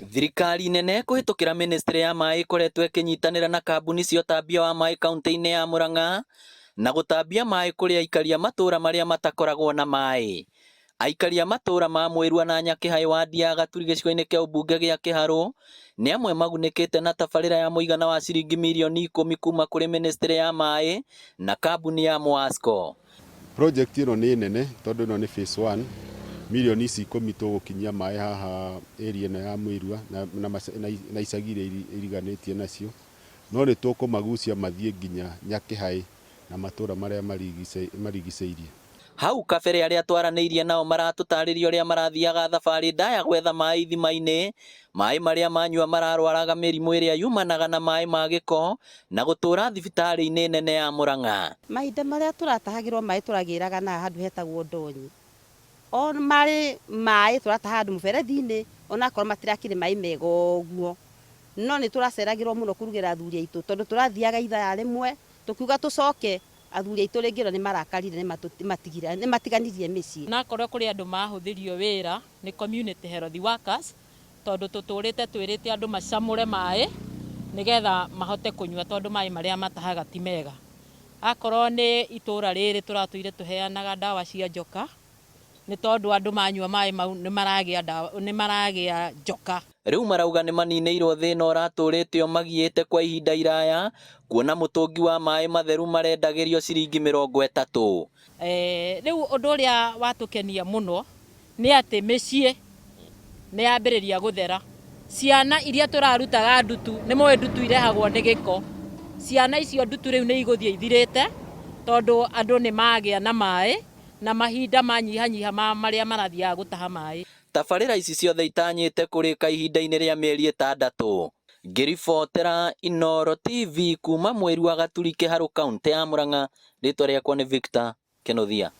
Thirikari nene kũhĩtũkĩra mĩnĩstrĩ ya maĩ ĩkoretwo ĩkĩnyitanĩra na kambuni cia ũtambia wa maĩ kaunti-inĩ ya Murang'a na gũtambia maĩ kũrĩ aikari a matũra marĩa matakoragwo na maĩ. Aikari a matũra ma Mwĩrua na Nyakĩhaĩ wadi ya Gaturi gĩcigo-inĩ kĩa ũmbunge gĩa Kĩharũ nĩ amwe magunĩkĩte na tabarĩra ya mũigana wa ciringi mirioni ikũmi kuma kũrĩ mĩnĩstrĩ ya maĩ na kambuni ya Mwasco. Project ĩno nĩ nene tondũ ĩno nĩ phase one, mirioni ici ikũmi tũgũkinyia maĩ haha area ĩno ya Mwĩrua na, na, na, na icagi iria iriganĩtie nacio, no nĩ tũkũmagucia mathiĩ nginya Nyakĩhaĩ na matũra marĩa marigicĩirie. Hau kabere arĩa twaranĩirie nao maratũtarĩria ũrĩa marathiaga thabarĩ ndaya gwetha maĩ ithima-inĩ, maĩ marĩa manyua mararwaraga mĩrimũ ĩrĩa yumanaga na maĩ ma gĩko na gũtũra thibitarĩ-inĩ nene ya Murang'a. Mahinda marĩa tũratahagĩrwo maĩ tũragĩraga na handũ hetagwo ndonyi. O marĩ maĩ tũrataha handũ mũberethi-inĩ onakorwo matirakĩrĩ maĩ mega ũguo. No nĩ tũraceragĩrwo mũno kũrugĩra athuri aitũ tondũ tũrathiaga ithaa rĩmwe tũkiuga tũcoke athuri aitũ rĩngĩ ona nĩ marakarire nĩ matiganirie mĩciĩ. Onakorwo kũrĩ andũ mahũthĩrio wĩra nĩ community health workers tondũ tũtũrĩte twĩrĩte andũ macamũre maĩ nĩgetha mahote kũnyua tondũ maĩ marĩa matahaga ti mega. Akorwo nĩ itũra rĩrĩ tũratũire tũheanaga ndawa cia njoka nĩ tondũ andũ manyua maĩ mau nĩ maragĩa ndawa nĩ maragĩa njoka. Rĩu marauga nĩ maninĩirwo thĩna ũratũrĩte ũmagiĩte kwa ihinda iraya kuona mũtũngi wa maĩ matheru marendagĩrio ciringi mĩrongo ĩtatũ. Rĩu ũndũ ũrĩa watũkenia mũno nĩ atĩ mĩciĩ nĩ yambĩrĩria gũthera. Ciana iria tũrarutaga ndutu, nĩ mũĩ ndutu irehagwo nĩ gĩko, ciana icio ndutu rĩu nĩ igũthiĩ ithirĩte tondũ andũ nĩ magĩa na maĩ na mahinda manyihanyiha ma marĩa marathiaga gũtaha maĩ. Tabarĩra ici ciothe itanyĩte kũrĩka ihinda-inĩ rĩa mĩeri ĩtandatũ. Ngĩribotera Inooro TV kuma Mwĩrua Gaturi Kĩharũ kauntĩ ya Murang'a, rĩtwa rĩakwa nĩ Victor Kĩnuthia.